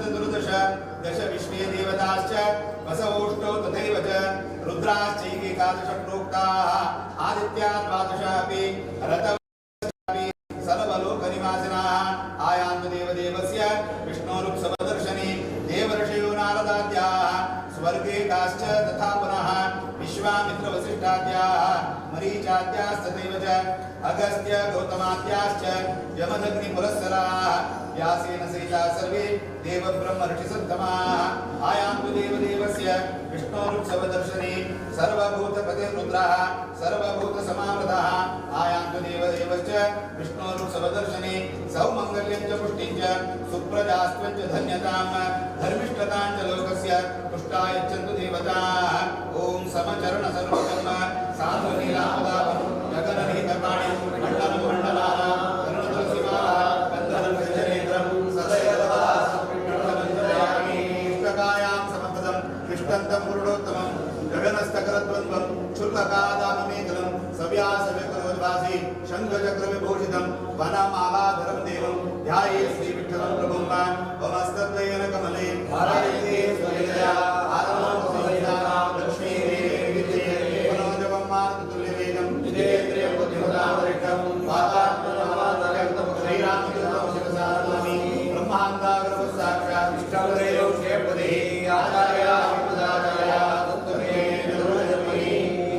चतुर्दश दश विश्वे देवताश्च वसवोष्टौ तथैव च रुद्राश्चैकेकादश प्रोक्ताः आदित्या द्वादशापि रतवपि सर्वलोकनिवासिनः आयान्तु देवदेवस्य विष्णोरुत्सवदर्शने देवर्षयो नारदाद्याः स्वर्गे काश्च तथा पुनः विश्वामित्रवसिष्ठाद्याः मरीचाद्यास्तथैव च अगस्त्य गौतमाद्याश्च यमदग्निपुरस्सराः व्यासेन सहिता सर्वे देवब्रह्मर्षिसत्तमाः आयान्तु देवदेवस्य विष्णोरुत्सवदर्शने सर्वभूतपतिरुद्रः सर्वभूतसमावृतः आयान्तु देवदेवश्च विष्णोरुत्सवदर्शने सौमङ्गल्यं च पुष्टिं च सुप्रजास्त्वं च धन्यतां धर्मिष्ठतां च लोकस्य तुष्टा यच्छन्तु देवताः। ॐ समचरण सर्वकर्म साधुनीलापदापं गगनरहितपाणि मण्डलं मण्डलानां करुणतुलसीमाला गन्धर्वं गजनेत्रं सदैव इष्टकायां समपदं तिष्ठन्तं पुरुषोत्तमं गगनस्तकरद्वन्द्वं क्षुल्लकादाममेकलं सव्यासव्यकरोद्भासि शङ्खचक्रविभूषितं वनमालाधरं देवं ध्याये श्रीविठ्ठलं प्रभुं वमस्तद्वयन कमले धारयते स्वयया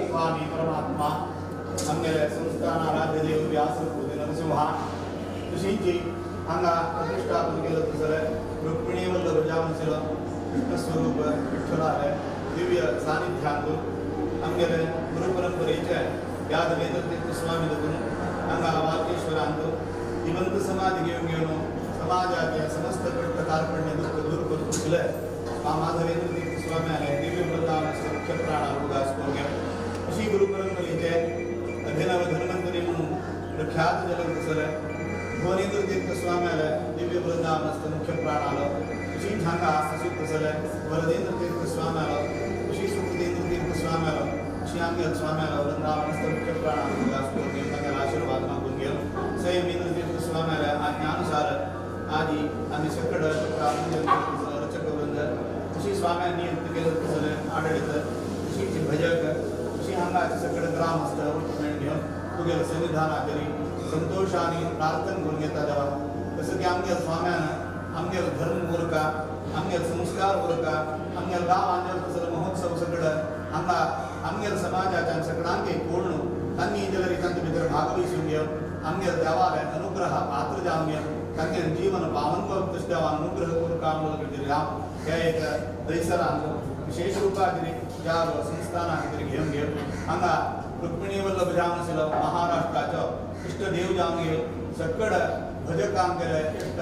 स्वामी परमात्मा आमगेले संस्थान आराध्य देव व्यास नरसिंहा तशींची हांगा प्रतिष्ठापन केलं तसले रुक्मिणी वल्लभ जावन कृष्णस्वरूप विठ्ठलाले दिव्य सानिध्यांतून आमगेले गुरु परंपरेचे यादवेंद्र तीर्थ स्वामी दगून हांगा वाकेश्वरांतून जिवंत समाधी घेवन घेवन समाजाचे समस्त कष्ट कार्पण्य दुःख दूर करून दिले माधवेंद्र तीर्थ स्वामी आले दिव्य वृंदावनाचे मुख्य प्राण उगास करून घेवन अशी गुरु परंपरेचे अभिनव धन्वंतरी म्हणून प्रख्यात जगत दिसले भुवनेंद्र तीर्थ स्वामी आले दिव्य वृंदावनस्थ मुख्य प्राण आलो अशी हांगा अशी तसले वरदेंद्र तीर्थ स्वामी आलो अशी सुखदेंद्र तीर्थ स्वामी आलो अशी आमगेल स्वामी आलो वृंदावनस्थ मुख्य प्राण उगास करून घेवन तांगेले आशीर्वाद मागून घेवन संयमेंद्र तीर्थ स्वामी आले आज्ञानुसार आदी आमी सकड रचक वृंद अशी स्वाम्यांनी नियुक्त केलं तसले आडळीत अशीची भजक अशी हांगाचे सकड ग्रामस्थ मेळ घेवन तुगेले सन्निधानाकरी संतोषाने प्रार्थना करून घेता देवा. तसं की आमगेल स्वाम्यान आमगेल धर्म उरका आमगेल संस्कार उरका आमगेल गांवान तसलो महोत्सव सगळं हांगा आमगेल समाजाच्या सगळ्यांक एक पूर्ण तांणी जाल्यार तांचे भितर भागवसून घेवन आमगेल देवाले अनुग्रह पात्र जावन घेवन तांगे जीवन पावन तशें देवान अनुग्रह करून काम राम ह्या एक दैसरांत विशेष रुपाचेर ज्या संस्थाना खातीर घेवन घेवन हांगा रुक्मिणी वल्लभ जावन आशिल्लो महाराष्ट्राचो इश्ट देव जावन घेवन सकड भजकांक केले इश्ट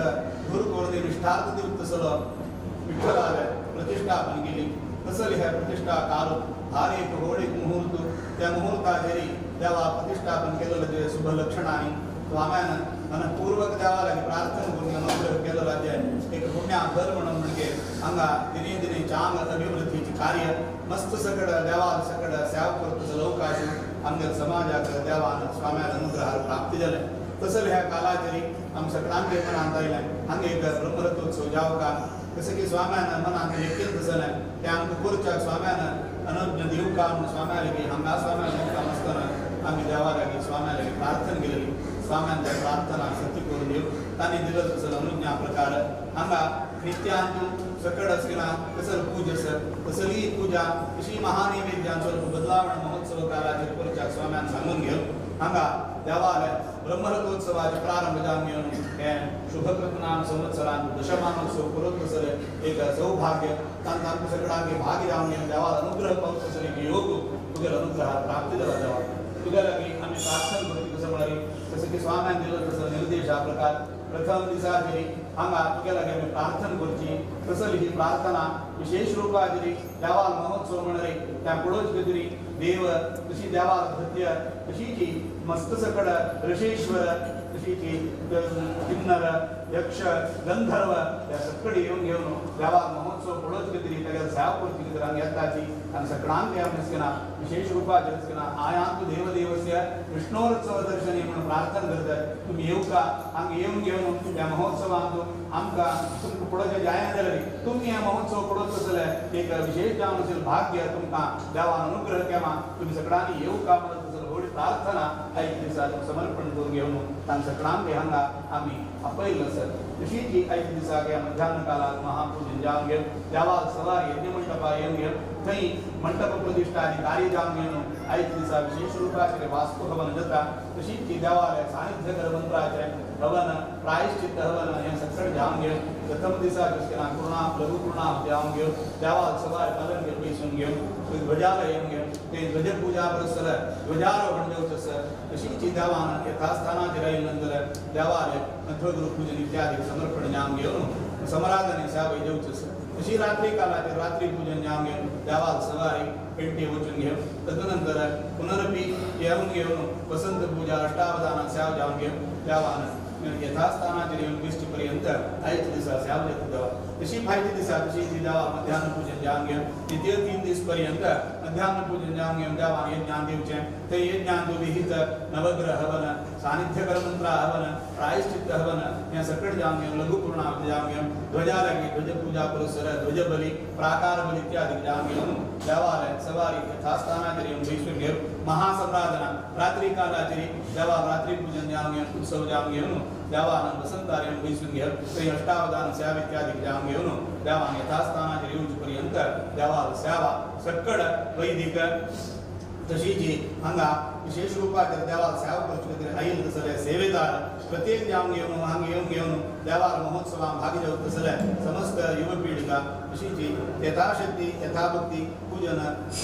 गुरु करून निष्ठार्थ दिवत तसलो विठ्ठलाले प्रतिष्ठापन केली. तसली ह्या प्रतिष्ठा काल भारी एक होड एक मुहूर्त त्या मुहूर्ताचेर देवा प्रतिष्ठापन केलेलं जे शुभ लक्षणांनी स्वाम्यान मनपूर्वक देवा लागीं प्रार्थना करून अनुग्रह केलेलो जे एक पुण्या भर म्हणून म्हणजे हांगा दिने दिने चांग अभिवृद्धीचे कार्य मस्त सकड देवान सकड सेवा करता तसलो अवकाश आमगेल्या समाजाक देवान स्वाम्यान अनुग्रहार प्राप्ती जालें. तसले ह्या कालाचेर आम सगळ्यांक मनांत आयलें हांगा एक ब्रह्मरथोत्सव जावका जसं की स्वाम्यान मनांत यकीन तसलें तें आमकां करच्याक स्वाम्यान अनुज्ञा दिवका म्हणून स्वाम्या लागीं हांगा स्वाम्या मुक्काम आसतना आमी देवा लागीं स्वाम्या लागीं प्रार्थना केलेली स्वाम्यान त्या प्रार्थना सत्य करून दिव तांणी दिलो तसलो अनुज्ञा प्रकार हांगा नित्यांतू सकड आसतना कसल पूजा आसत तसली पूजा अशी महानैवेद्यांचो बदलावण महोत्सव कालाचेर करच्याक स्वाम्यान सांगून घेवन हांगा देवालय ब्रह्मरथोत्सवाचे प्रारंभ जावन घेवन हे शुभकृतनाम संवत्सरान दशमानोत्सव करून तसले एक सौभाग्य तांकां आमकां सगळ्यांक भाग्य जावन घेवन देवाल अनुग्रह पावत तसले एक योग तुगेलो अनुग्रह प्राप्ती जाला देवा तुज्या लागीं आमी प्रार्थना करची कसं म्हळ्यार जसं की स्वाम्यान दिलो तसो निर्देशा प्रकार प्रथम दिसाचेर हांगा तुज्या लागीं आमी प्रार्थना करची तसली ही प्रार्थना विशेष रुपाचेर देवाल महोत्सव म्हणरी त्या पळोवच भितरी देव तशी देवाल भद्य तशीची मस्त सकड ऋषेश्वर तशीची किन्नर यक्ष गंधर्व त्या सकड येवन घेवन देवाल महोत्सव पळोवच भितरी तागेले सेवा करची भितर हांगा येताची आनी सगळ्यांक आसतना विशेष रुपाचेर आसतना आयांतु देवदेवस्य विष्णोरुत्सव दर्शने म्हणून प्रार्थना करतात तुमी येवका हांगा येवन घेवन ह्या महोत्सवांत आमकां तुमकां पळोवचें जायना जाल्यार तुमी ह्या महोत्सव पळोवचो जाल्यार एक विशेष जावन असेल भाग्य तुमकां देवान अनुग्रह केला तुमी सगळ्यांनी येवका म्हणत आसल व्हडली प्रार्थना आयज दिसा समर्पण करून घेवन तांकां सगळ्यांक हांगा आमी आपयल्लो आसत. तशीच ही आयज दिसा ह्या मध्यान काळात महापूजन जावन घेवन देवाक सवार यज्ञ मंडपा येवन घेवन थंय मंडप प्रतिश्ठा आनी कार्य जावन घेवन आयज दिसा विशेष रुपाचें वास्तु हवन जाता. तशीच ही देवालय सानिध्य कर मंत्राचें हवन प्रायश्चित हवन हें सगळें जावन घेवन प्रथम दिसा पूर्णा लघु पूर्णा जावन घेवन देवाक सवार पालन घेवन बैसून घेवन ध्वजालय येवन घेवन ते ध्वज पूजा पुरस्सर ध्वजारोहण जावचें आसा. तशीच ही देवान यथास्थानाचेर आयले नंतर देवालय मध्वगुरु पूजन इत्यादी समर्पण जावन घेवन समराधने सेवा जावची आसा. तशी रात्री कालाचेर रात्री पूजन जावन घेवन देवाक सवारी पेंटी वचून घेवन तदनंतर पुनरपी येवन घेवन वसंत पूजा अष्टावधान सेवा जावन घेवन देवान यथास्थानाचेर येवन दिश्टी पर्यंत आयच्या दिसा सेवा जाता देवा. तशी फायच्या दिसा तशी ती देवा मध्यान पूजन जावन घेवन द्वितीय 3 दीस पर्यंत मध्यान पूजन जावन घेवन देवान यज्ञान दिवचें ते यज्ञान विहित नवग्रह हवन सानिध्य मंत्र हवन प्रायश्चित हवन हें सगळें जावन घेवन लघु पूर्णावती जावन घेवन ध्वजालय ध्वज पूजा पुरस्सर ध्वज बली प्राकार बली इत्यादी जावन घेवन देवालय सवारी यथास्थानाचेर येवन बैसून घेवन महासमराधना रात्री कालाचेर देवा रात्री पूजन जावन घेवन उत्सव जावन घेवन देवान वसंतार येवन बैसून घेवन थंय अष्टावधान सेवा इत्यादी जावन घेवन देवान यथास्थानाचेर येवचे पर्यंत देवाल सेवा सक्कड वैदिक तशी जी हांगा विशेष रुपाचेर देवाल सेवा करचे खातीर आयिल्ले तसले सेवेदार प्रत्येक जावन घेवन हांगा येवन घेवन देवाल महोत्सवान भाग घेवता तसले समस्त युव पिढीका अशी जी यथाशक्ती यथाभक्ती पूजन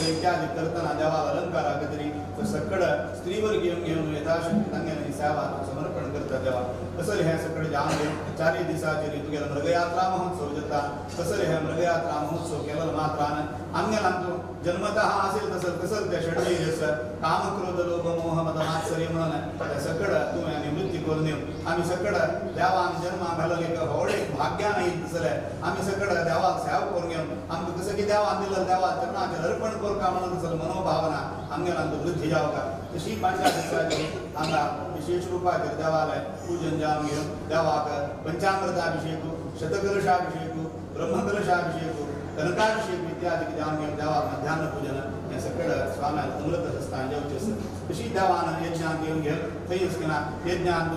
इत्यादी करतना देवाल अलंकारा खातीर सकड स्त्रीवर्ग येवन घेवन यथाशक्ती तांगेली सेवा समर्पण करता देवा. तसले हें सगळें जावन घेवन चारय दिसाचेर तुगेलो मृगयात्रा महोत्सव जाता. तसले हे मृगयात्रा महोत्सव केलो मात्रान आमगेलो आमचो जन्मतः असेल तसं कसं त्या षडवीर आसा काम क्रोध लोभ मोह मद मात्सर्य म्हणून त्या सगळं तुवें निवृत्ती करून येवन आमी सगळं देवान जन्मा घालले व्हड एक भाग्यान येईल तसलें आमी सगळं देवाक सेवा करून घेवन आमकां कसं की देवान दिलं देवा चरणाचेर अर्पण करका म्हणून तसं मनोभावना आमगेलो आमचो वृद्धी जावका. तशी पांचव्या दिसाचेर हांगा विशेष रुपाचेर देवालय पूजन जावन घेवन देवाक पंचामृताभिषेक शतकलशाभिषेक ब्रह्मकलशाभिषेक कनकाभिषेक इत्यादी जावन घेवन देवाक मध्यान पूजन हें सगळें स्वाम्यान अमृत हस्तान जावचें आसा. तशी देवान यज्ञान येवन घेवन थंय आसतना यज्ञान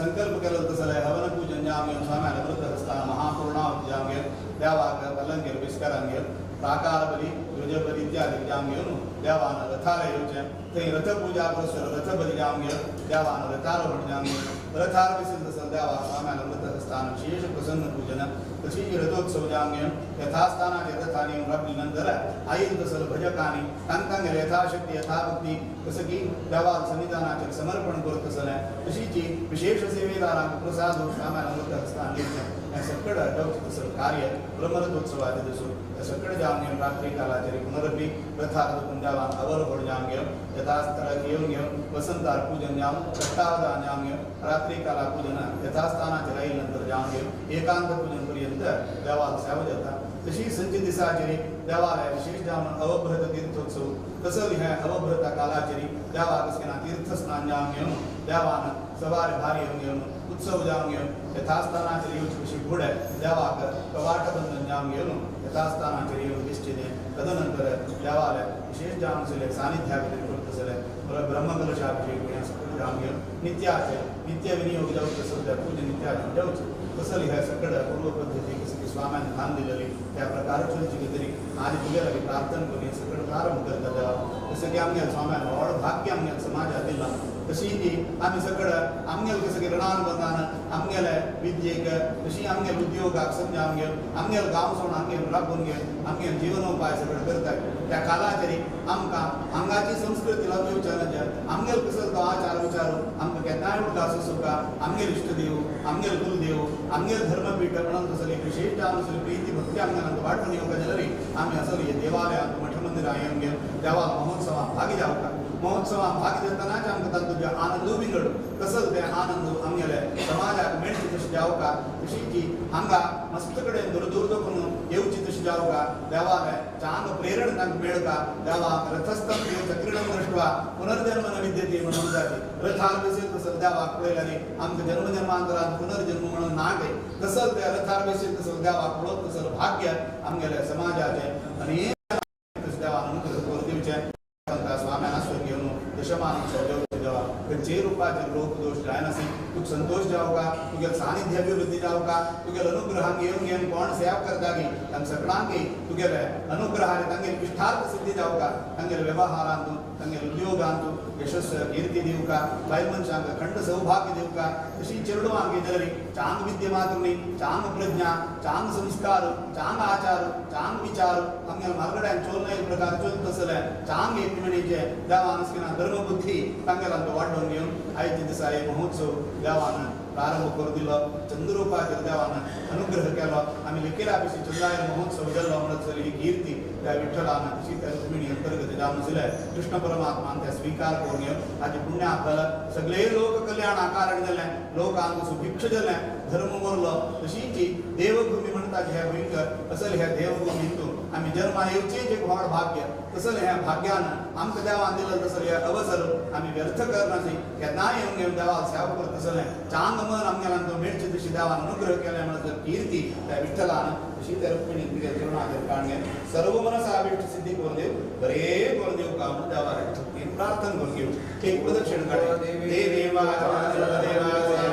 संकल्प केलो तसलें हवन पूजन जावन घेवन स्वाम्यान अमृत हस्तान महापूर्णावती जावन घेवन देवाक पलंगेर विस्कारान घेवन प्राकार बली ध्वज बली इत्यादी जावन घेवन देवान रथार येवचें थंय रथपूजा पुरस्सर रथ बली जावन घेवन देवान रथारोहण जावन घेवन रथार विसील तसं देवा स्वाम्यान अमृत हस्तान विशेष प्रसन्न पूजन तशीच रथोत्सव जावन घेवन यथास्थानाचेर रथान येवन राबले नंतर आईल तसं भजकांनी तांकां यथाशक्ती यथाभक्ती कसं की देवाक सन्निधानाचेर समर्पण करत तसलें तशीच विशेष सेवेदारांक प्रसाद स्वाम्यान अमृत हस्तान दिवचें हें सगळें जावचें तसं कार्य ब्रह्मरथोत्सवाचें दिसून हें सगळें जावन घेवन रात्री कालाचेर पुनरपी रथार दुखून देवान अवरोहण जावन घेवन यथास्थानाक येवन घेवन वसंतार पूजन जावन अष्टावधान जावन घेवन रात्री काला पूजन यथास्थानाचेर आयले नंतर जावन घेवन एकांत पूजन पर्यंत देवाक सेवा जाता. तशी संचे दिसाचेर देवालय विशेष जावन अवभ्रत तीर्थोत्सव तसं हें अवभ्रता कालाचेर देवाक आसतना तीर्थस्नान जावन घेवन देवान सवार भारी येवन घेवन उत्सव जावन घेवन यथास्थानाचेर येवचे कशी फुडें देवाक कवाटबंधन जावन घेवन यथास्थानाचेर येवन दिश्टी तदनंतर देवालय विशेष जावन आशिल्लें सानिध्या खातीर करता आसलें ब्रह्मकलशाभिषेक हें सगळें जावन घेवन नित्याचें नित्य विनियोग जावचें आसता त्या पूजन इत्यादी जावचें तसं ह्या सगळं पूर्व पद्दती कसं की स्वाम्यान धान दिलेली त्या प्रकार चलची तरी आनी तुगे लागीं प्रार्थना करून हें सगळें प्रारंभ करता देवा. जसं की आमगेल स्वाम्यान व्हड भाग्य आमगेल समाजात दिलां तशी ती आमी सगळं आमगेल कसं की ऋणानुबंधान आमगेले विद्येक तशी आमगेल उद्योगाक समजा आमगेल आमगेल गांव सोडून आमगेल राबून घेवन आमगेल जिवनोपाय सगळें करतात त्या कालाचेर आमकां हांगाची संस्कृती लागून विचारांचे आमगेल कसो तो आचार विचार आमकां केन्नाय उडगास सुका आमगेल इश्टदेव आमगेल कुलदेव आमगेल धर्मपीठ म्हणून तसली विशेष जावन प्रीती भक्ती आमगेल वाटून येवका जाल्यार आमी असली देवालयांत मठ मंदिरां येवन घेवन देवा महोत्सवांत भागी जावका. महोत्सवांत भागी जातनाच आमकां तातूंत आनंदूय विंगड तसोच ते आनंद आमगेले समाजाक मेळचे तशें जावका. तशी ती हांगा मस्त कडेन दूर दूर करून येवची तशी जावका देवाले चांग प्रेरण तांकां मेळका देवाक रथस्थम चक्रिणम दृष्ट्वा पुनर्जन्म न विद्यते म्हणून जाती रथार बसेल तसं देवाक पळयल्यार आमकां जन्म जन्मांतरान पुनर्जन्म म्हणून ना गे तसं त्या रथार बसेल तसं देवाक पळोवप तसं भाग्य आमगेल्या समाजाचें आनी देवान अनुग्रह करून दिवचें तांकां स्वाम्यान आस्वाद घेवन दशमान देवचे देवा खंयचेय रुपाचेर लोक दोश जायनासी तुका संतोष जावका तुगेल सानिध्य अभिवृद्धी जावका तुगेल अनुग्रहांक येवन घेवन कोण सेवा करता गी तांकां सगळ्यांक तुगेले अनुग्रहाने तांगेल इष्टार्थ सिद्धी जावका तांगेल व्यवहारांतू तांगेल उद्योगांतू यशस्व कीर्ती दिवका बायल मनशांक अखंड सौभाग्य दिवका तशी चेडवांक जाल्यार चांग विद्ये मात्र न्ही चांग प्रज्ञा चांग संस्कार चांग आचार चांग विचार आमगेल मार्गड्यान चोल प्रकार चोल तसले चांग एक म्हणचे देवान धर्मबुद्धी तांगेलांत वाडोवन घेवन आयच्या दिसा हे महोत्सव देवान प्रारंभ करून दिलो चंद्रुपाचेर देवान अनुग्रह केलो आमी लेखेला पिशी चंद्राय महोत्सव जाल्लो म्हणत ही कीर्ती त्या विठ्ठलान तशी त्या रुक्मिणी अंतर्गत जावन आशिल्ले कृष्ण परमात्मान त्या स्वीकार करून घेवन हाचे पुण्य आपल्याला सगळे लोक कल्याण कारण जालें लोकांक सुभिक्ष जालें धर्म उरलो तशीच देवभूमी म्हणटा ह्या भूंयक असल ह्या देवभूमींतू आमी जन्मा येवचें एक व्हड भाग्य तसलें ह्या भाग्यान आमकां देवान दिलें तसलें हे अवसर आमी व्यर्थ करनासी केन्नाय येवन घेवन देवाक सेवा करता तसलें चांग मन आमगेल्यान मेळचें तशी देवान अनुग्रह केलें म्हणत कीर्ती त्या विठ्ठलान तशी त्या रुक्मिणी तुगे चरणाचेर काडून घेवन सर्व मनसा अभिष्ट सिद्धी करून देव बरें करून देव का म्हणून देवाक भक्तीन प्रार्थना करून घेवन एक प्रदक्षिण काडून देवा देवा देवा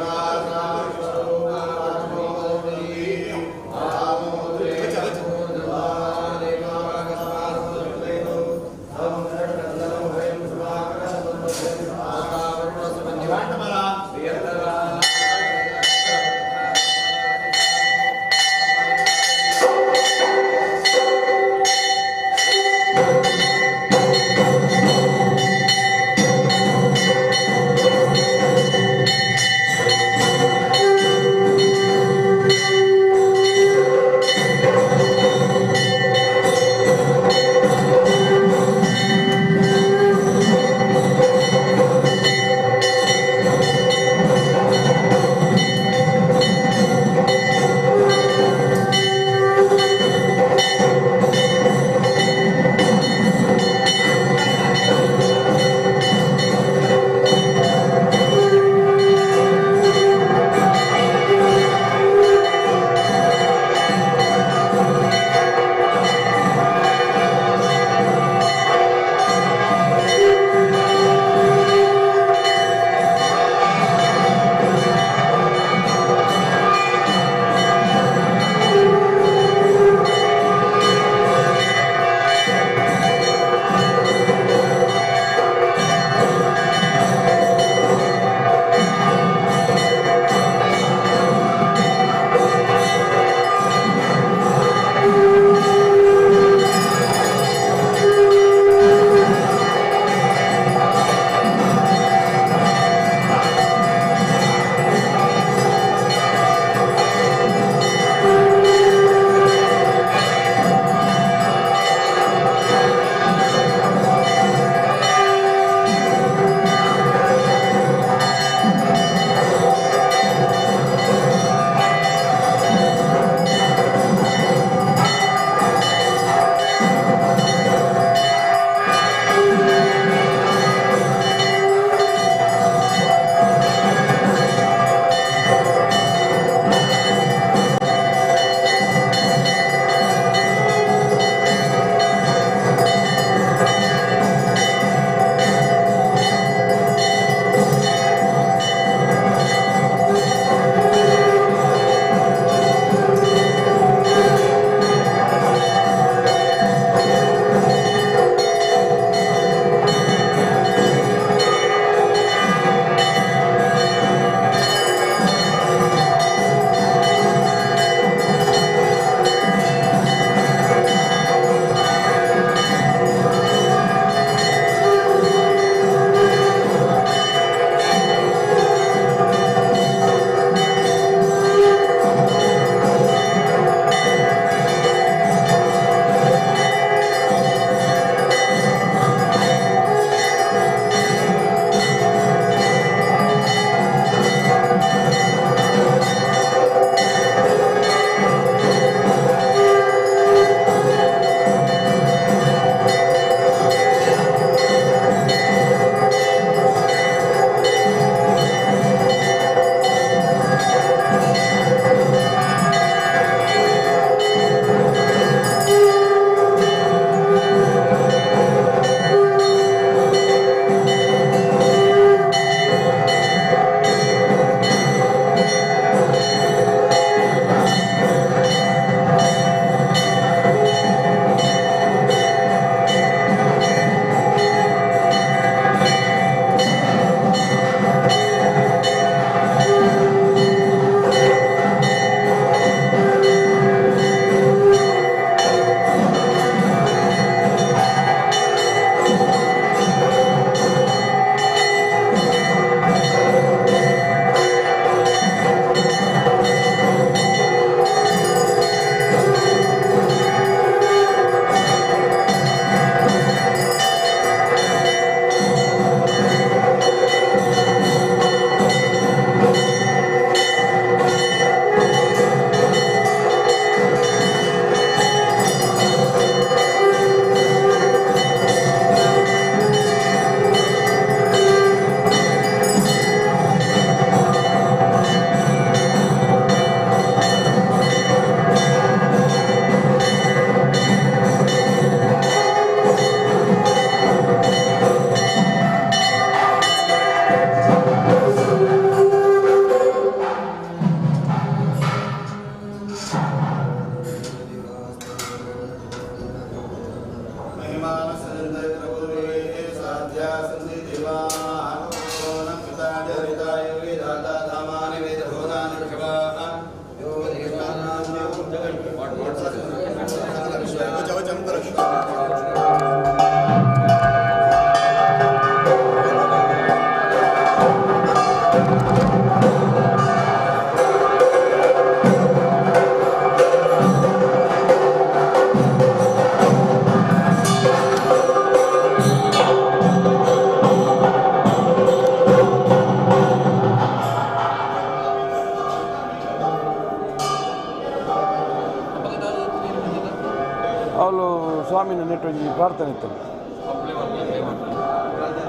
ಸ್ವಾಮಿನ ನೆಟ್ಟು ಒಂಜಿ ಪ್ರಾರ್ಥನೆ ಇತ್ತು.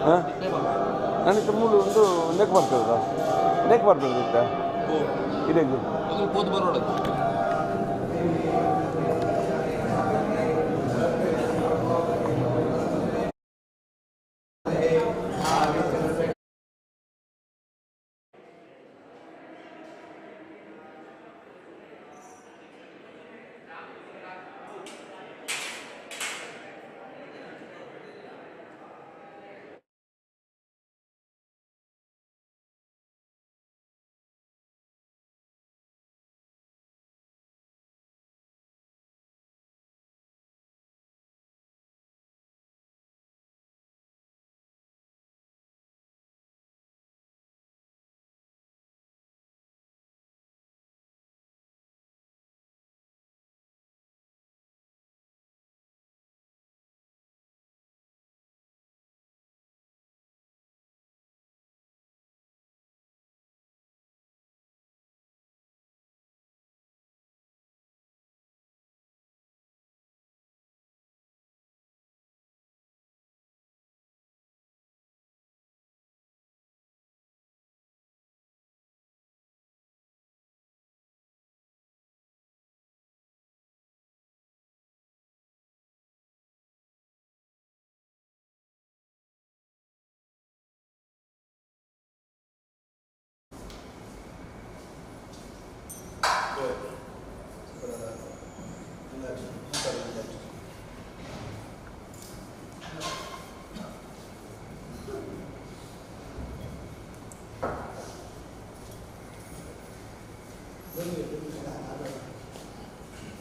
ಹಾಂ, ನನಗೆ ಮೂಲು ಒಂದು ನೆಕ್ ಬರ್ತದ, ನೆಕ್ ಬರ್ತದೆ ಇತ್ತ ಇದೇ.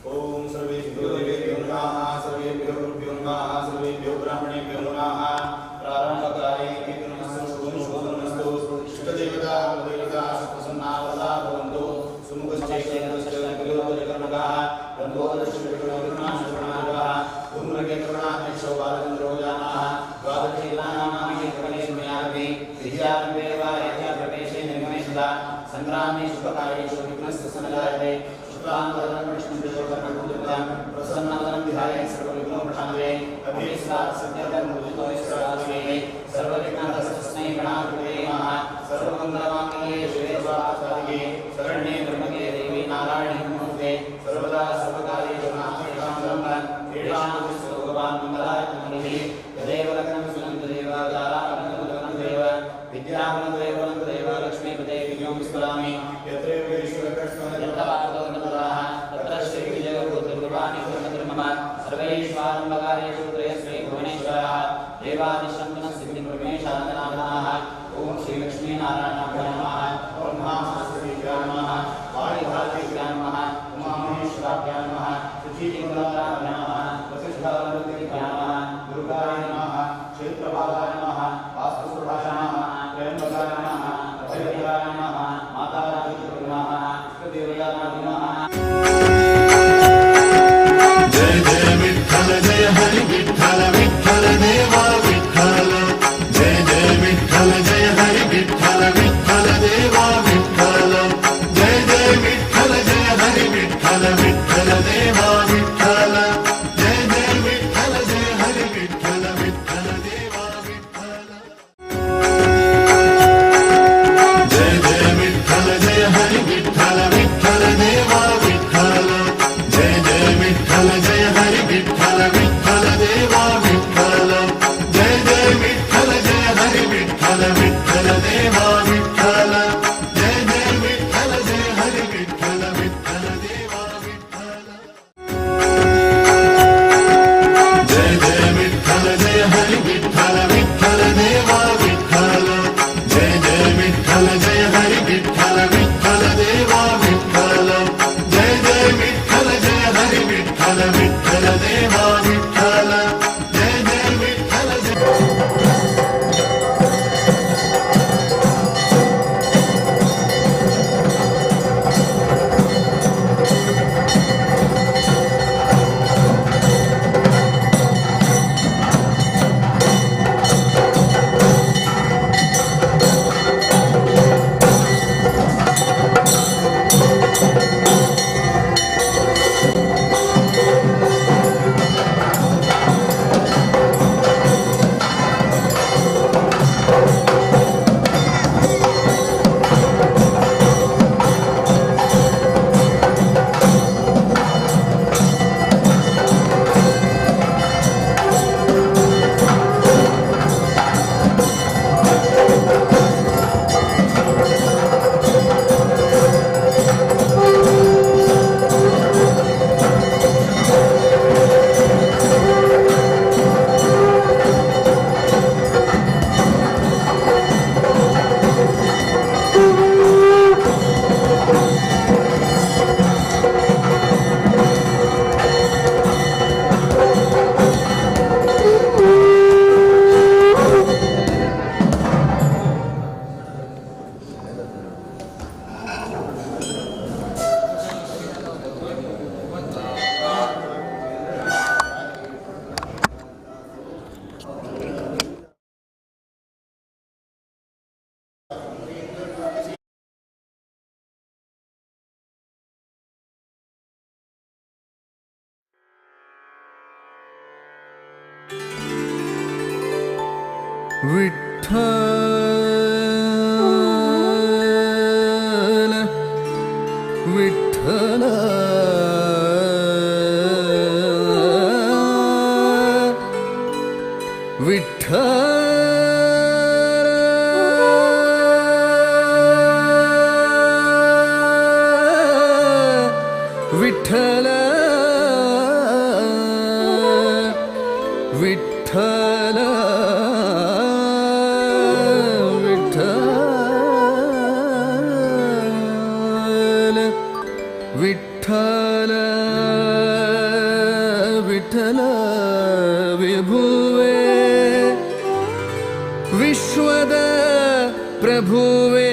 ओम सर्वेभ्यो देवेभ्यो नमः, सर्वेभ्यो गुरुभ्यो नमः, सर्वेभ्यो ब्राह्मणेभ्यो नमः। प्रारंभकाले नमस्तु। इष्टदेवता कुलदेवता सुप्रसन्ना वरदा भवन्तु। सुमुखश्चैकर्णकः लम्बोदरश्चक्रवर्णाः धूम्रकेतुर्णाध्यक्षो बालचन्द्रो जानाः द्वादशीलानामानि विद्यारम्भे वा यज्ञप्रवेशे निर्गमे सदा संग्रामे शुभकार्येषु विघ्नस्य सनजायते। प्रसन्नवदनं विधाय सर्वविघ्नोपशान्तये सर्वविघ्नतस्मै गणाधिपतये नमः। सर्वमङ्गलमाङ्गल्ये शिवे सर्वार्थसाधिके शरण्ये त्र्यम्बके देवी नारायणी नमोस्तुते। सर्वदा सर्वकार्येषु भगवान् मङ्गलाय तदेव लग्नं सुनं तदेव तारामलं तदेव विद्याबलं तदेव बलं तदेव लक्ष्मीपते विघ्नं स्मरामि। यत्रैव तत्र श्रीविजयगोत्रकृपाणि सर्वैष्वारम्भकार्येषु त्रयस्मै भुवनेश्वरः देवादिशङ्करसिद्धिप्रमेशानन्दनाथाः। ॐ श्रीलक्ष्मीनारायणाभ्यो नमः। ॐ महासरस्वतीभ्यो नमः। वाणीभारतीभ्यो नमः। उमामहेश्वराभ्यो नमः। शुचीकुमाराभ्यो नमः। वसिष्ठावृत्तिभ्यो नमः। दुर्गाय नमः। क्षेत्रपालाय नमः। वास्तुसुभाषाय नमः। त्र्यम्बकाय नमः। अभयदाय नमः। माताराय नमः। इष्टदेवताय नमः। जय जय विठ्ठल जय हरि विठ्ठल विठ्ठल देवा विठ्ठल। जय जय विठ्ठल जय हरि विठ्ठल विठ्ठल देवा विठ्ठल। जय जय विठ्ठल जय हरि विठ्ठल विठ्ठल देवा विठ्ठल। जय जय विठ्ठल जय हरि विठ्ठल विठ्ठल देवा विठ्ठल। जय जय विठ्ठल जय हरि विठ्ठल विठ्ठल देवा विठ्ठल। जय जय विठ्ठल जय हरि विठ्ठल विठ्ठल देवा विठ्ठल। जय जय विठ्ठल जय हरि विठ्ठल विठ्ठल देवा विठ्ठल। जय जय विठ्ठल जय हरि विठ्ठल विठ्ठल देवा विठ्ठल। जय जय विठ्ठल जय हरि विठ्ठल विठ्ठल देवा विठ्ठल। जय जय विठ्ठल जय हरि विठ्ठल विठ्ठल देवा विठ्ठल। जय जय विठ्ठल जय हरि विठ्ठल विठ्ठल देवा विठ्ठल। जय जय विठ्ठल जय। ವಿಠಲ ವಿಠಲ ವಿಠಲ ವಿಠಲ ವಿಠಲ ವಿಠಲ ವಿಠಲ ವಿಠಲ ವಿಭುವೆ ವಿಶ್ವದ ಪ್ರಭುವೇ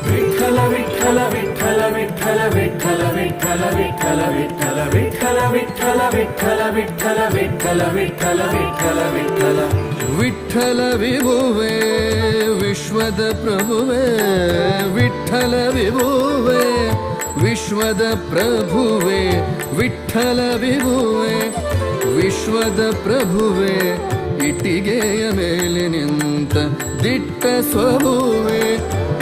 ವಿಠಲ ವಿಠಲ ವಿಠಲ ವಿಠಲ ವಿಠಲ ವಿಠಲ ವಿಠಲ ವಿಠಲ ವಿಠಲ ವಿಠಲ ವಿಠಲ ವಿಠಲ ವಿಠಲ ವಿಠಲ ವಿಠಲ ವಿಠಲ ವಿಠಲ ವಿಭುವೆ ವಿಶ್ವದ ಪ್ರಭುವೆ ವಿಠಲ ವಿಭುವೆ ವಿಶ್ವದ ಪ್ರಭುವೆ ವಿಠಲ ವಿಭುವೆ ವಿಶ್ವದ ಪ್ರಭುವೆ ಇಟ್ಟಿಗೆಯ ಮೇಲೆ ನಿಂತ ದಿಟ್ಟ ಸ್ವಭುವೆ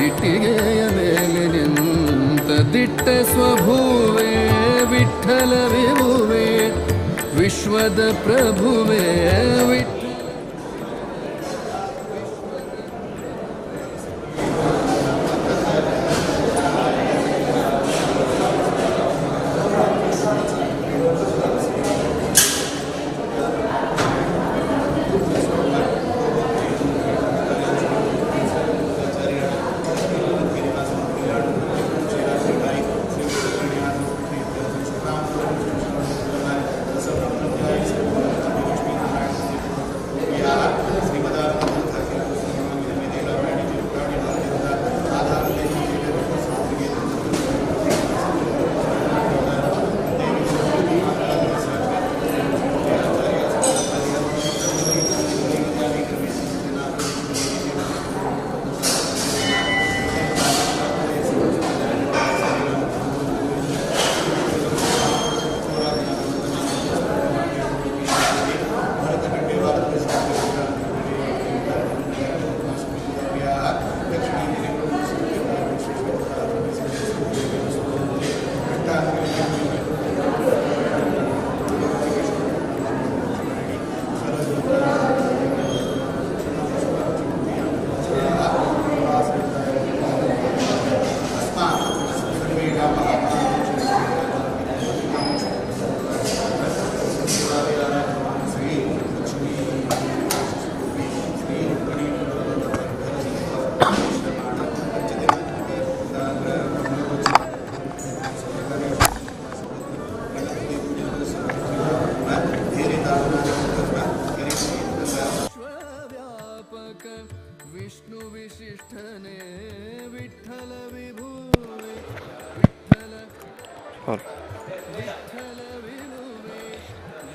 ಇಟ್ಟಿಗೆಯ ಮೇಲೆ ನಿಂತ ದಿಟ್ಟ ಸ್ವಭುವೆ ವಿಠಲ ವಿಭುವೆ ವಿಶ್ವದ ಪ್ರಭುವೆ ವಿಠ ವ್ಯಾಪಕ ವಿಷ್ಣು ವಿಶಿಷ್ಟನೇ ವಿಠಲ ವಿಭುವೆ ವಿಠಲ ವಿಠಲ ವಿಭುವೆ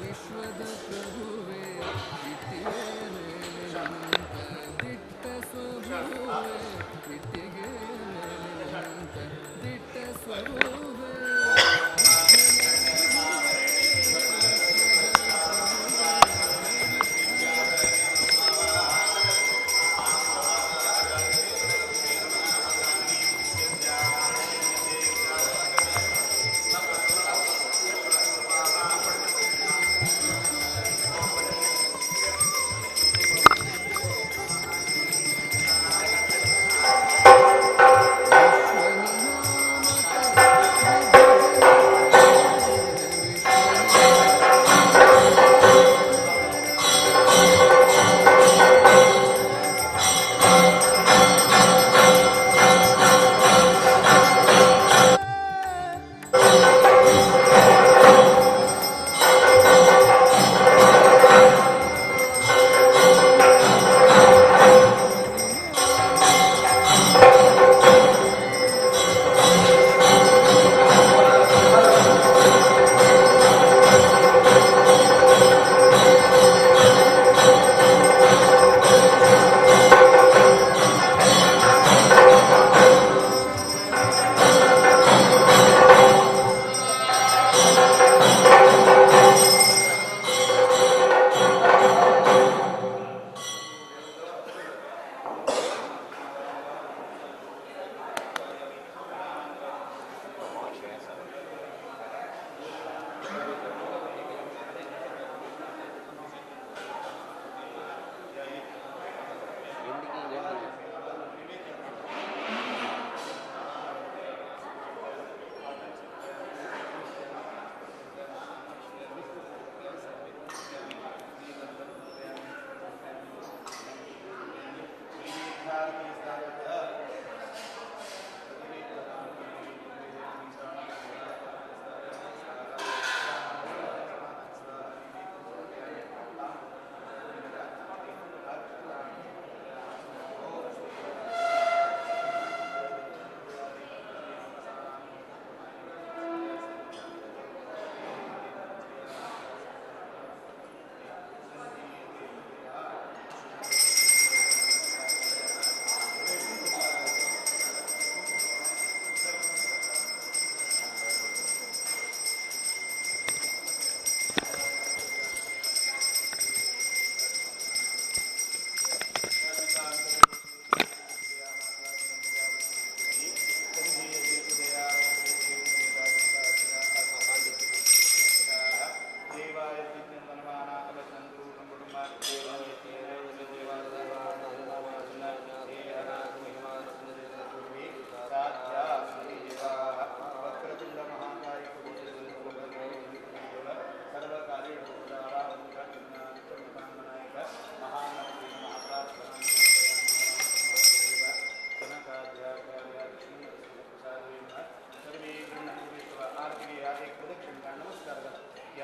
ವಿಶ್ವದ ಪ್ರಭುವೆ ಇಟ್ಟಿಗೆ ಮೇಲೆ ನಿಂತ ದಿಟ್ಟ ಸ್ವಭುವೆ ಇಟ್ಟಿಗೆ ಮೇಲೆ ನಿಂತ ದಿಟ್ಟ ಸ್ವಭುವೆ Thank you.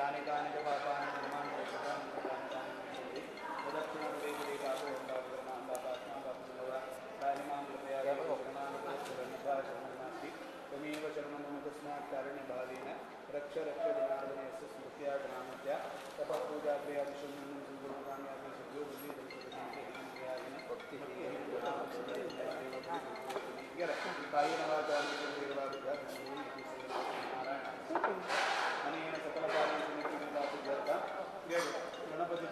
यानि कानि च पापानि कर्माणि च कृतानि च तानि तानि त्वमेव शरणं मम तस्मात् कारुण्यभावेन रक्ष रक्ष जनार्दनस्य स्मृत्या जनामत्या तपः पूजा क्रियादिशून्यं सम्पूर्णकाम्यादि सिद्ध्यो अनेन सकलकार्येषु गणपति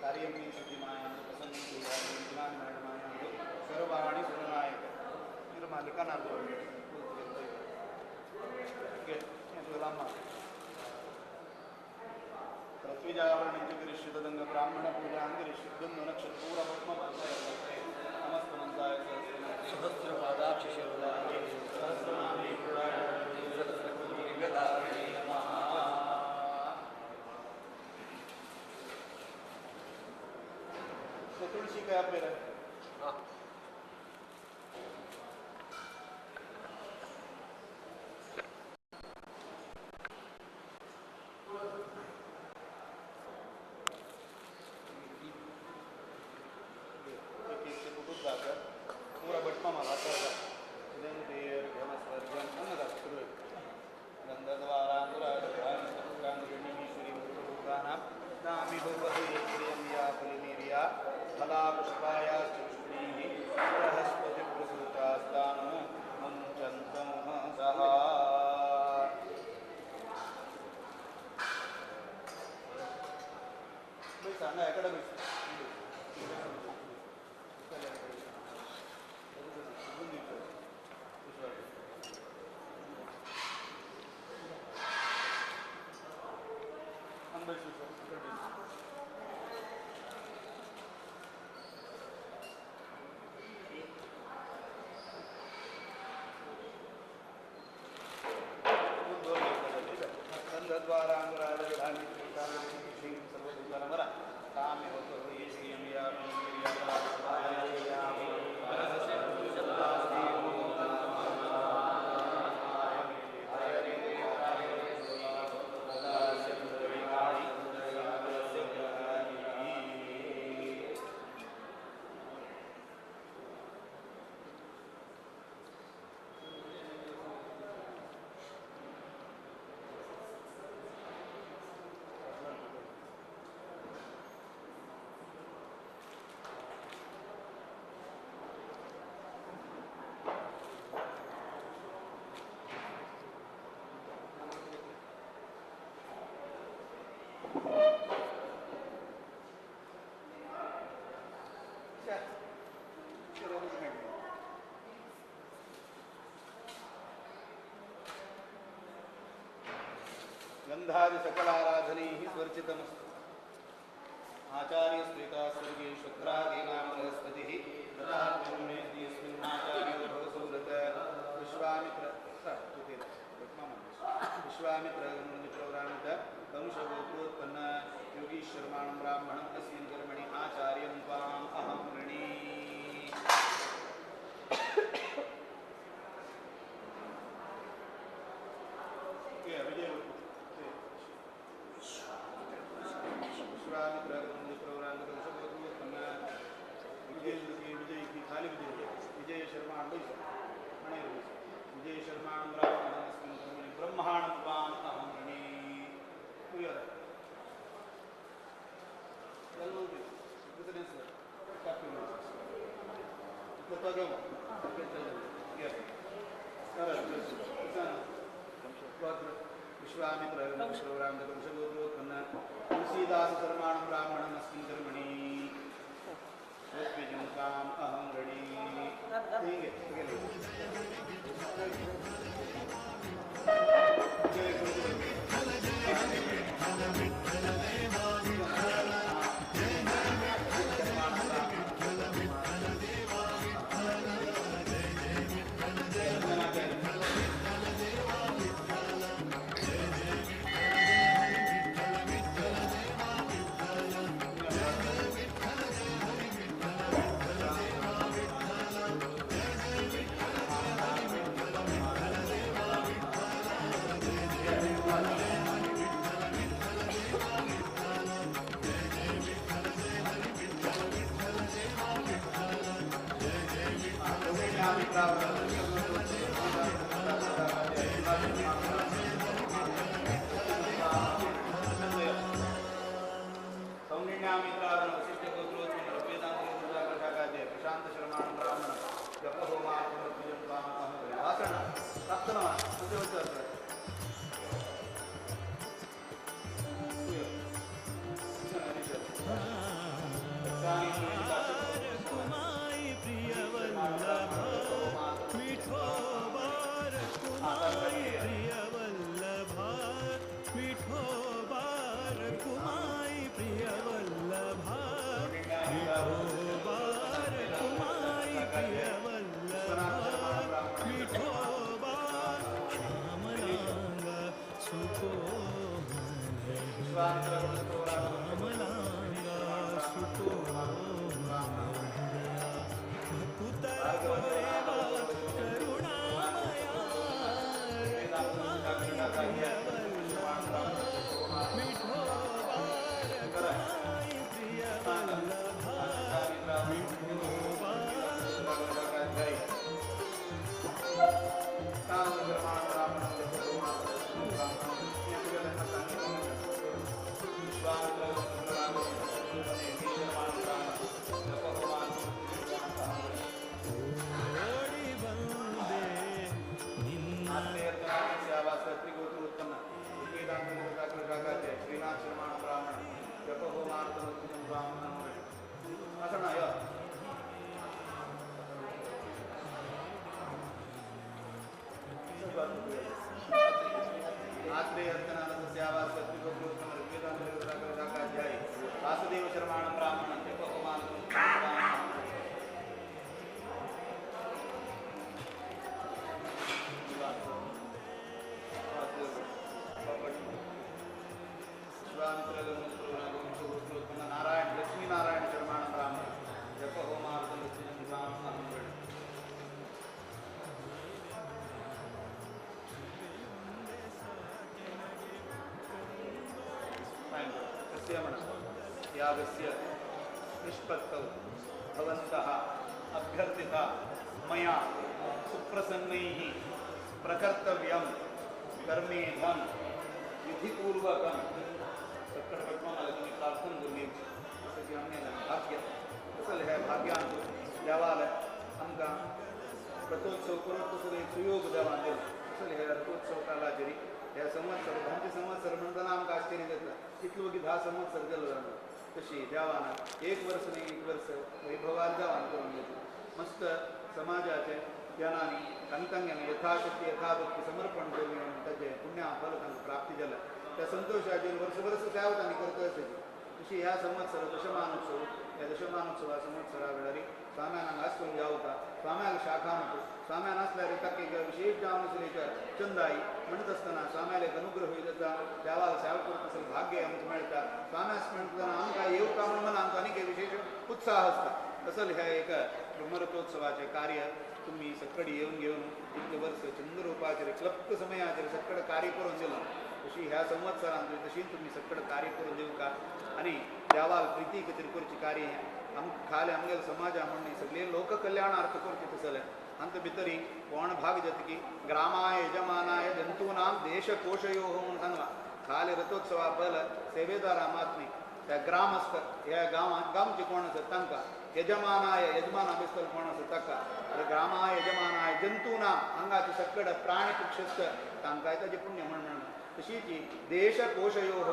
कार्यं मे सिद्धिमायां प्रसन्नं कुर्यात् सर्वाणि सुरनायक निर्मालिका पृथ्वीजावरणं च करिष्यतदङ्ग ब्राह्मणपूजां करिष्यद्गन्धो नक्षत्पूरपद्मपद्मयते नमस्तमन्ताय सहस्रपादाक्षिशिरोधाय सहस्रनामे सहस्रकोटिगदारिणे नमः। तो तुलसी का पेड़ है। हाँ पूरा बटमा माला गंधादि सकलाराधनैः स्वर्चितमस्तु। आचार्य स्वीता स्वर्गे शुक्रादीनां बृहस्पतिः यस्मिन्नाचार्यो भवसुव्रत विश्वामित्र विश्वामित्र प्रवराणित वंशगोत्रोत्पन्न योगीश्वरमाणं ब्राह्मणम् अस्मिन् कर्मणि आचार्यं त्वाम् अहं वृणी। विजय शर्मा विजय शर्माणं ब्राह्मणमस्मिन् कर्मणि ब्रह्माणं त्वाम् अहं वृणी। विश्वामित्र वंशगोत्रोत्पन्न तुलसीदास शर्माणं ब्राह्मणमस्मिन् कर्मणि अहं वृणी। ठीक है। प्रशांत शर्मा ब्राह्मण वासुदेव शर्माण ब्राह्मण नारायण लक्ष्मी नारायण शर्माण ब्राह्मण जप होमार्थं यागस्य निष्पत्तौ भवन्तः अभ्यर्थिता मया सुप्रसन्नैः प्रकर्तव्यं कर्मेधं विधिपूर्वकं प्रार्थना करून जसं की आमी भाग्य तसं हे भाग्यान देवाल आमकां रथोत्सव करून तसो एक सुयोग देवान दिलो तसं हे रथोत्सव कालाचेर हे संवत्सर धांचे संवत्सर म्हणटना आमकां आश्चर्य जाता इतलो की 10 संवत्सर गेलो जाणा तशी देवान एक वर्स न्ही एक वर्स वैभवार देवान करून घेतलो मस्त समाजाचे जनांनी तांकां यथाशक्ती यथाभक्ती समर्पण करून ताजें पुण्या फल तांकां प्राप्ती जालें त्या संतोषाचेर वर्स वर्स सेवा तांणी करता आसची तशी ह्या संवत्सर दशमानोत्सव ह्या दशमानोत्सवा संवत्सरा वेळार स्वाम्यान हांगा आसतून जावता स्वाम्याक शाखा म्हणटा स्वाम्यान आसल्यार ताका एक विशेष जावन आसली एक चंदाई म्हणत आसतना स्वाम्याक एक अनुग्रह जाता देवाक सेवा करता आसलें भाग्य आमकां मेळटा स्वाम्यास म्हणटना आमकां येवका म्हूण मनांत आनीक एक विशेष उत्साह आसता तसो हें एक ब्रह्मरथोत्सवाचें कार्य तुमी सक्कडी येवन घेवन इतले वर्स चंद्ररूपाचेर क्लप्त समयाचेर सक्कड कार्य करून दिलां तशी ह्या संवत्सरांत तशी तुमी सक्कड कार्य करून दिवका आनी देवाक प्रिती खातीर करचें कार्य हें आमकां खाले आमगेले समाजा म्हणून सगळे लोककल्याणार्थ करचें तसलें हांत भितरी कोण भाग जातकी ग्रामाय यजमानाय जंतूनां देशकोशयोः म्हणून सांगलां खाले रथोत्सवा पयल सेवेदारा मात न्ही त्या ग्रामस्थ ह्या गांवांत गांवचे कोण आसा तांकां यजमानाय यजमान आसतलो कोण आसा ताका ग्रामाय यजमानाय जंतूनां हांगाचे सक्कड प्राणी पक्षी आसता तांकांय ताजें पुण्य म्हण म्हणलां तशीच देशकोशयोः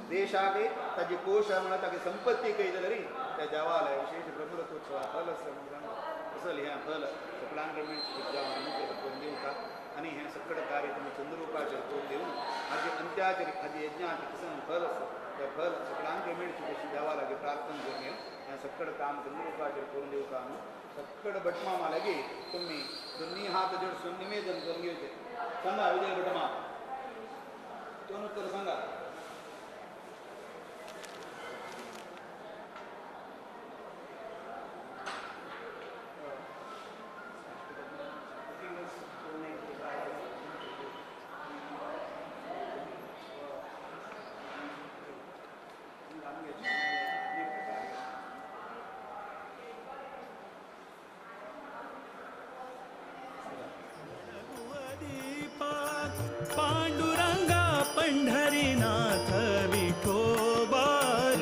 देशाक ताजी कोश म्हळ्यार तागे संपत्ती कही जाल्यार त्या देवालय विशेष ब्रह्मरथोत्सवा फल आसता म्हणून सांगलां तसलें हें फल सगळ्यांक मेळचें देवान अनुग्रह करून दिवका आनी हें सक्कड कार्य तुमी चंद्ररूपाचेर करून दिवन हाजे अंत्याचेर हाजे यज्ञाचें किसान फल आसा तें फल सगळ्यांक मेळचें तशी देवा लागीं प्रार्थना करून हें सक्कड काम चंद्ररूपाचेर करून दिवका न्हू सक्कड भटमामा लागीं तुमी दोन्ही हात जोडसून निवेदन करून घेवचें सांगा विजय भटमा दोन उत्तर सांगा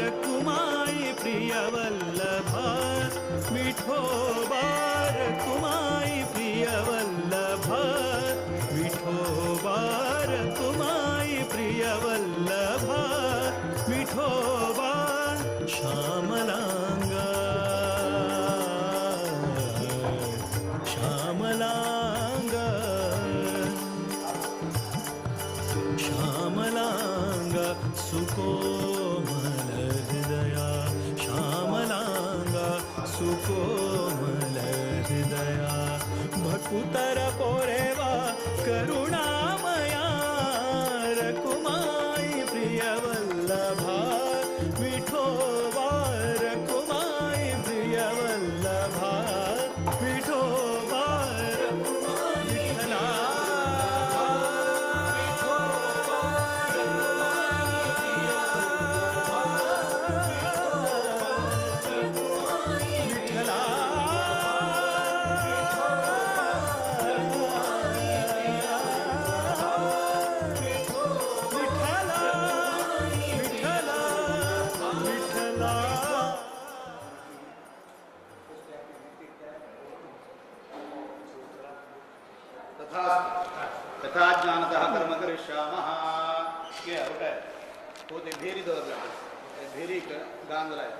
रखुमाई प्रियवल्लभा विठोबा रखुमाई प्रियवल्लभा विठोबा रखुमाई प्रियवल्लभा विठोबा श्यामलांगा श्यामलांगा श्यामलांग सुकोमल हृदया श्यामलांग सुकोमल हृदया भकुतर पोरेवा करुणामया रकुमाई प्रियवल्लभा विठोबा रकुमाई प्रियवल्लभा विठोबा रकुमाई विठ्ठला. विठ्ठला विठ्ठला विठ्ठला विठ्ठला. तथा तथा ज्ञानतः कर्म करिष्यामः. घे उठाय हो ते भेरी दवरला भेरीक गांजलाय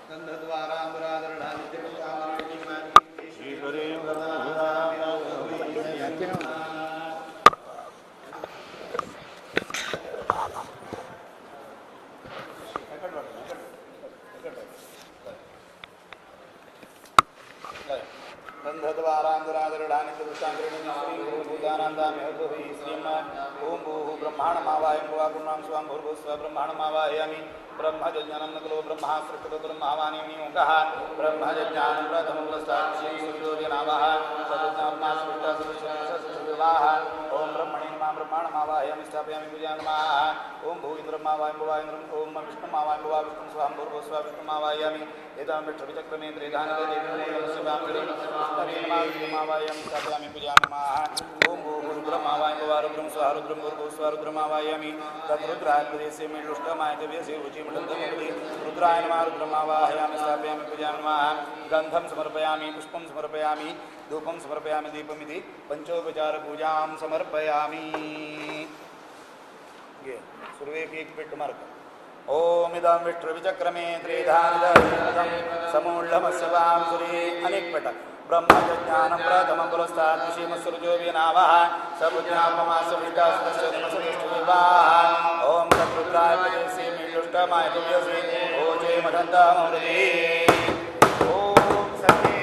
गन्धद्वारान्दरादृढानित्यदृष्टान्तरिणी ओम भूः ब्रह्माणमावाहयं भुवा गुणां स्वां भूर्भुवः स्वः ब्रह्माणमावाहयामि. ब्रह्मजज्ञानं न खलु ब्रह्मा सृष्टतो ब्रह्मावानियोगः ब्रह्मजज्ञानं प्रथमं प्रस्ताक्षीसूर्योर्यनावः सदुज्ञात्मा सृष्टा सदृशवाः. ओम ब्रह्मणे नमः ब्रह्माणमावाहयामि स्थापयामि पूजां नमः. ओम भू इन्द्रमावाहयं भुवा इन्द्रम् ओम विष्णुमावाहयं भुवा विष्णुं स्वां भूर्भुवः स्वः विष्णुमावाहयामि. एतां विष्णुविचक्रमे त्रिधानिदेवीमावाहयामि स्थापयामि पूजां नमः. ओम भूः रुद्रमावाहयं भुवा रुद्रं स्वाहा रुद्रं भूर्भुवः स्वः रुद्रमावाहयामि. तद्रुद्राय प्रदेशे मीलुष्टमाय तव्यसे रुचिमृन्दमुक्ति रुद्राय नमः रुद्रमावाहयामि स्थापयामि पूजां नमः. गन्धं समर्पयामि पुष्पं समर्पयामि धूपं समर्पयामि दीपमिति पञ्चोपचारपूजां समर्पयामि. घे सुर्वेक एक पेट मार्क. ओम इदं विष्णुविचक्रमे त्रिधानिदं समूढमस्य वांसुरे अनेक पेट. ब्रह्मज्ञानं प्रथमं पुरस्तात् ऋषिमस्सृजो विनावः सबुज्ञापमासविष्टासदस्यमसदृष्टिविवाह. ॐ तद्रुद्राय प्रदेशे मीलुष्टमाय तुभ्यसे ओजे मठन्तमृते. ॐ सखे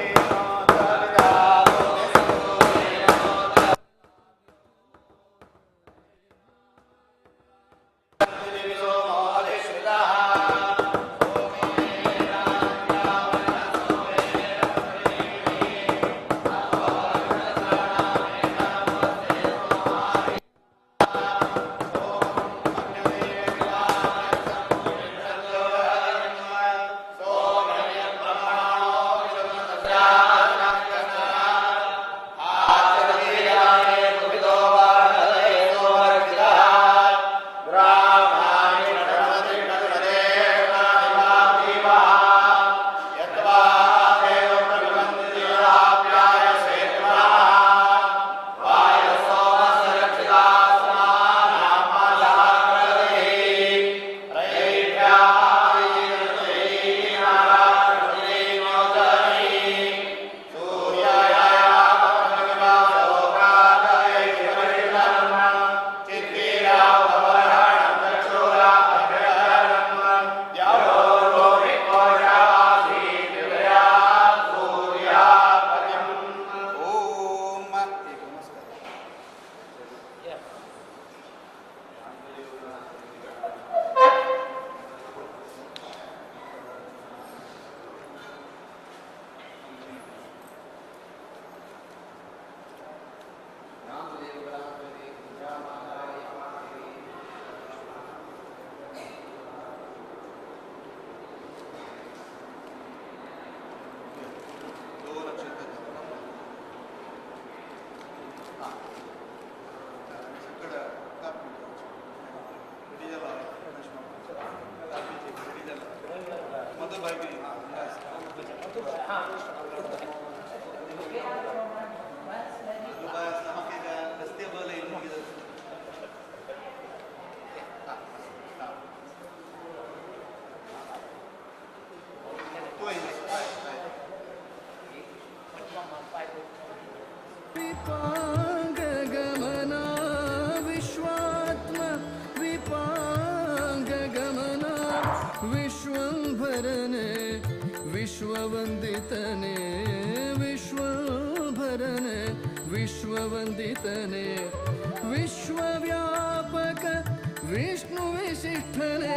विपांगगमन विश्वात्म विपांगगमन विश्वंभरने विश्ववंदितने विश्वभरने विश्ववंदितने विश्वव्यापक विष्णु विशिष्ठने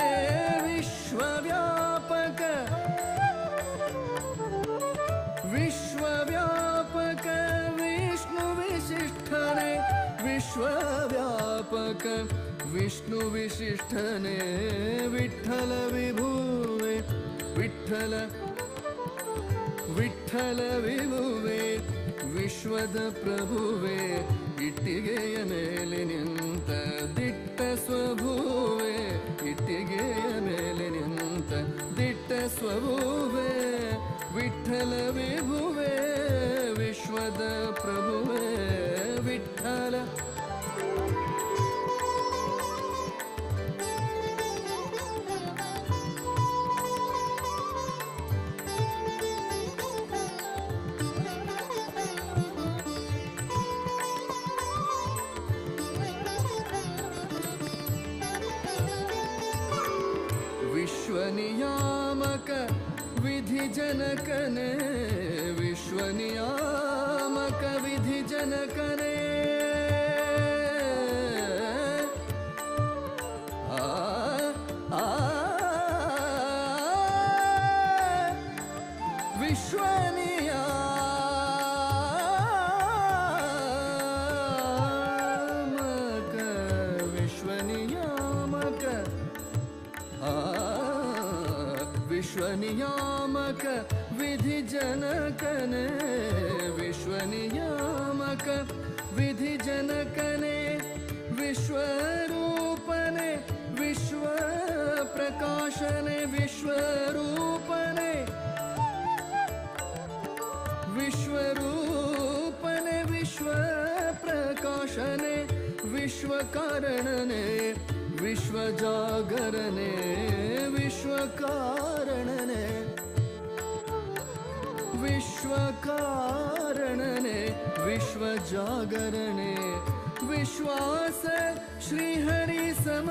विश्वव्यापक विश्वव्यापक विष्णु विशिष्ठने विश्वव्यापक विष्णु विशिष्ठने विठ्ठल विभुवे विठ्ठल विठ्ठल विभुवे विश्वद प्रभुवे ಇಟ್ಟಿಗೆಯ ಮೇಲೆ ನಿಂತ ದಿಟ್ಟ ಸ್ವಭುವೆ ಇಟ್ಟಿಗೆಯ ಮೇಲೆ ನಿಂತ ದಿಟ್ಟ ಸ್ವಭುವೆ ವಿಠ್ಠಲ ವಿಭುವೆ ವಿಶ್ವದ ಪ್ರಭುವೆ ವಿಠ್ಠಲ विश्वनियामक विधि जनकने विश्वनियामक विधि जनकने आ आ विश्वनियामक विश्वनियामक विश्वनियामक विधि जनकने विश्वनियामक विधि जनकने विश्वरूपने विश्व प्रकाशने विश्वरूपने विश्वरूपने विश्व प्रकाशने विश्वकारणने विश्वजागरणे विश्वकारणने विश्वकारणने विश्वजागरणे विश्वास श्रीहरि सम।